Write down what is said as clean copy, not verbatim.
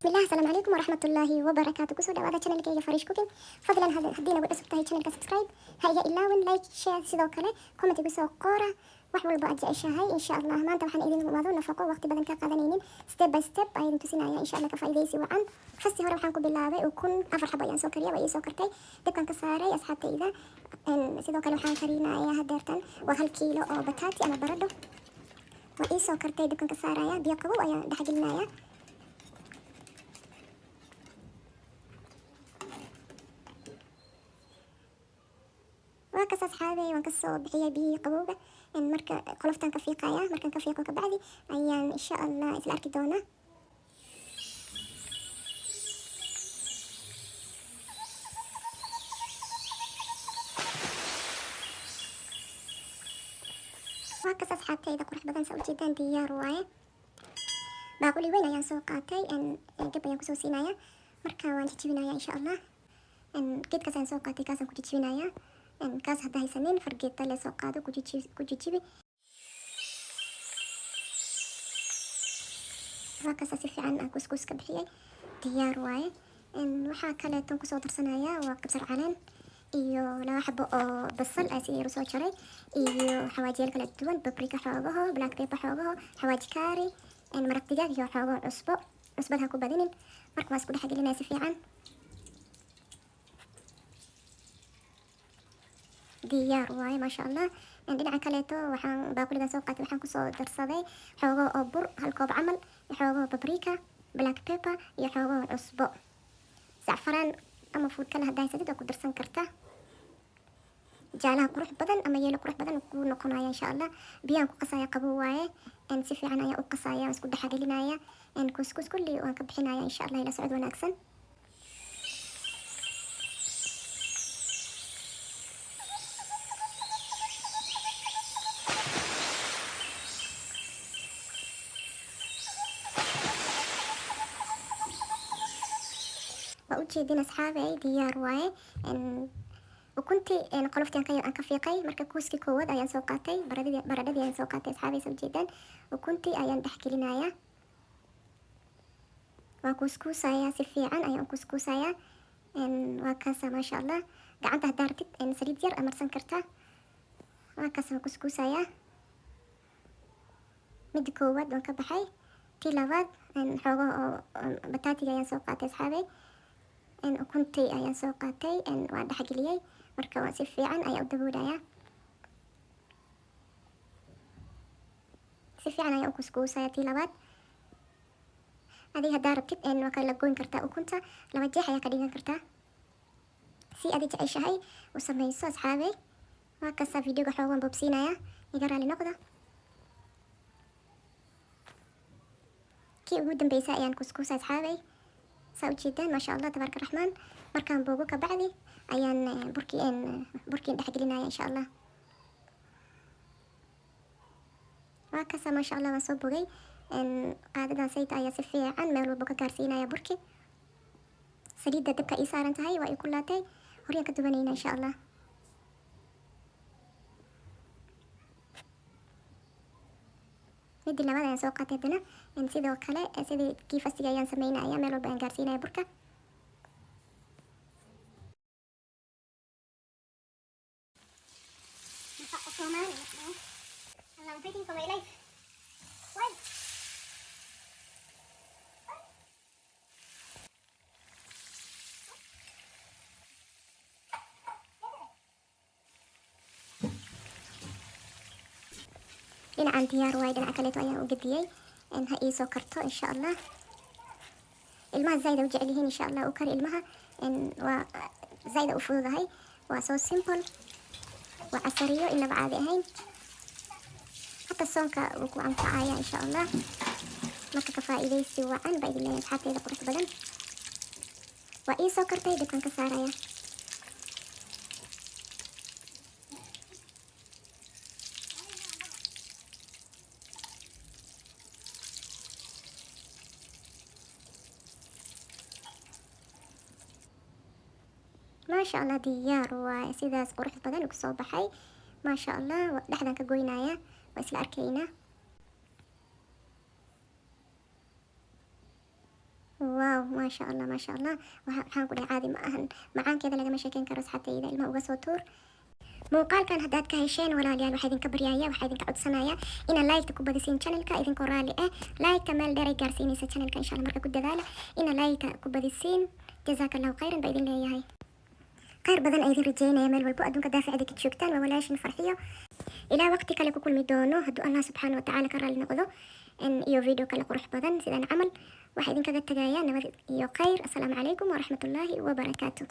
Bismillah, asalaamu calaykum waraxmatullaahi wabarakaatu. Kusoo dhawaada channelkayga Farish Cooking. Fadlan, haddii nagu cusub tahay channelka, subscribe ha iga ilaawin, like, share, sidoo kale comment igu soo qora wax walba aad jeceshahay, insha Allah. Maanta waxaan idin wado nafaqo waqti badan ka qaadanaynin, step by step ayaan idin tusinaya, insha Allah. Ka faa'iidaysi wacan. First hore waxaan ku bilaabay ukun afar xabo ayaan soo kariyay. Waa ii soo kartay, dabkan ka saaray, asxaabtayda. Sidoo kale waxaan karinayaa hadeertan waa 1 kiilo oo bataati ama baradho. Waa ii soo kartay, dabkan ka saaraya, biyo qabow ayaan dhexgelinaya. Waa kas, asxaabey, waan kasoo bixiyay biyihii qabowga. Marka qoloftaan ka fiiqaya. Markaan ka fiiqo kabacdi ayaan, insha Allah, isla arki doonaa. Waa kas, asxaabtayda qurux badan, saa ujeedaan, diyaar waaye. Baaquli weyn ayaan soo qaatay, gab ayaan kusoo siinaya. Marka waan jijibinaya, insha Allah. Geedkaas ayaan soo qaatay, kaasaan ku jijibinaya. Kaas hadda haysanin, fargeeta le soo qaado, ku jijibi. Waa kaasa, si fiican aan kuskus ka bixiyay, diyaar waaye. Waxaa kaleeton kusoo darsanaya waa kabsar caleen iyo laba xabo oo basal aa si yar usoo jaray iyo xawaajiyaal kala duwan: paprika xoogaho, black pepper xoogaho, xawaaji kaari, maraq digaag iyo xoogaho cusbo. Cusbada ha ku badinin. Marka waa isku dhex gelinaya si fiican, diyaar waaye, maasha Allah. Dhinaca kaleeto waxaan baaquligan soo qaatay, waxaan kusoo darsaday xoogo oo bur, hal koob camal, xoogo paprika, black pepper iyo xoogo cusbo. Zacfaraan ama food color haddaa haysatid waa ku darsan karta. Jaalaha qurux badan ama yellow qurux badan ku noqonaya, insha Allah. Biyaan ku qasaya, qabow waaye. Si fiican ayaan u qasaya, isku dhexgelinaya, kuskus kulli waan ka bixinaya, insha Allah. Ila socod wanaagsan. Waa ujeedin, asxaabey, diyaar waaye. Ukuntii qoloftii aan ka fiiqay. Marka kuuskii koowaad ayaan soo qaatay, baradhadii ayaan soo qaatay, asxaabey. Soo ujeedaan, ukuntii ayaan dhex gelinayaa, waa kuuskuusayaa, si fiican ayaan kuuskuusayaa. Waa kaasa, maasha Allah. Gacanta haddaa rabtid saliid yar amarsan kartaa. Waa kaasa, waan kuuskuusayaa. Midda koowaad waan ka baxay. Tii labaad xoogaha oo bataatiga ayaan soo qaatay, asxaabey. Ukuntii ayaan soo qaatay, waan dhexgeliyey. Marka waan si fiican ayaa u daboolayaa, si fiican ayaan u kuskuusaya tii labaad. Adiga haddaa rabtid waa kala goyn kartaa ukunta, laba jeex ayaa ka dhigan kartaa, si adi jeceshahay u samayso, asxaabey. Waa kasta, videoga xoogan boobsiinaya, iga raali noqda. Kii ugu dambeysa ayaan kuskuusa, asxaabey. Saa ujeedaan, maasha Allah, tabaaraka raxmaan. Markaan boogo kabacdi ayaan burkii burkiin dhexgelinaya, insha Allah. Waa kasa, maasha Allah, waan soo bogay. Qaadadan sayta ayaa si fiican meel walba ka gaarsiinaya burki. Saliidda dabka ii saaran tahay waa ii kulaatay, horyaan ka duwanayna, insha Allah. Midii labaad ayaan soo qaatay haddana. Sidoo kale sidii kii firstiga ayaan sameynaya, meel walba ayaan gaarsiinaya burka. Soomaali. I'm fighting for my life. Why? Dhinacan diyaar waay, dhinaca kaleeto ayaan u gediyey. Ha iisoo karto, insha Allah. Ilmaha zaaid u jecel yihiin, insha Allah. U kari ilmaha, waa zaaid u fududahay, waa so simple, waa casariyo inaba caadi ahayn. Hataa soonka wuu ku anfacaya, insha Allah. Marka ka faa'iidaysi wacan baa idin leeyahay, asxaabteyda qurux badan. Waa ii soo kartay, dabkan ka saaraya. Maasha Allah, diyaar waaye. Sidaas qurux badan ugu soo baxay, maasha Allah. Dhexdan ka goynaya, waa isla arkaynaa. Wow. Wow, maasha Allah, maasha Allah. Waxaan ku dhahay, caadi ma ahan macaankeeda, lagama sheekeyn karo. Asxaabtayda, ilmaha uga soo tuur. Muuqaalkan haddaad ka hesheen, walaalayaal, waxaa idinka baryaya, waxaa idinka codsanaya inaad like-ta ku badisiin channelka, idinkoo raalli ah. Like-ta meel dheer ay gaarsiinaysa channelka, insha Allah. Marka ku dadaala inaad like-ta ku badisiin. Jazaaka Allahu khayran baa idin leeyahay. Khayr badan ay idin rajeynaya meel walbo adduunka daaficida ka joogtaan. Waa walaashin Farxiyo. Ilaa waqti kale ku kulmi doono, hadduu Allah subxaana watacaala ka raalli noqdo, iyo video kale qurux badan sidaan camal, waxaa idinkaga tagaya nabad iyo khayr. Asalaamu calaykum waraxmatullaahi wabarakaatu.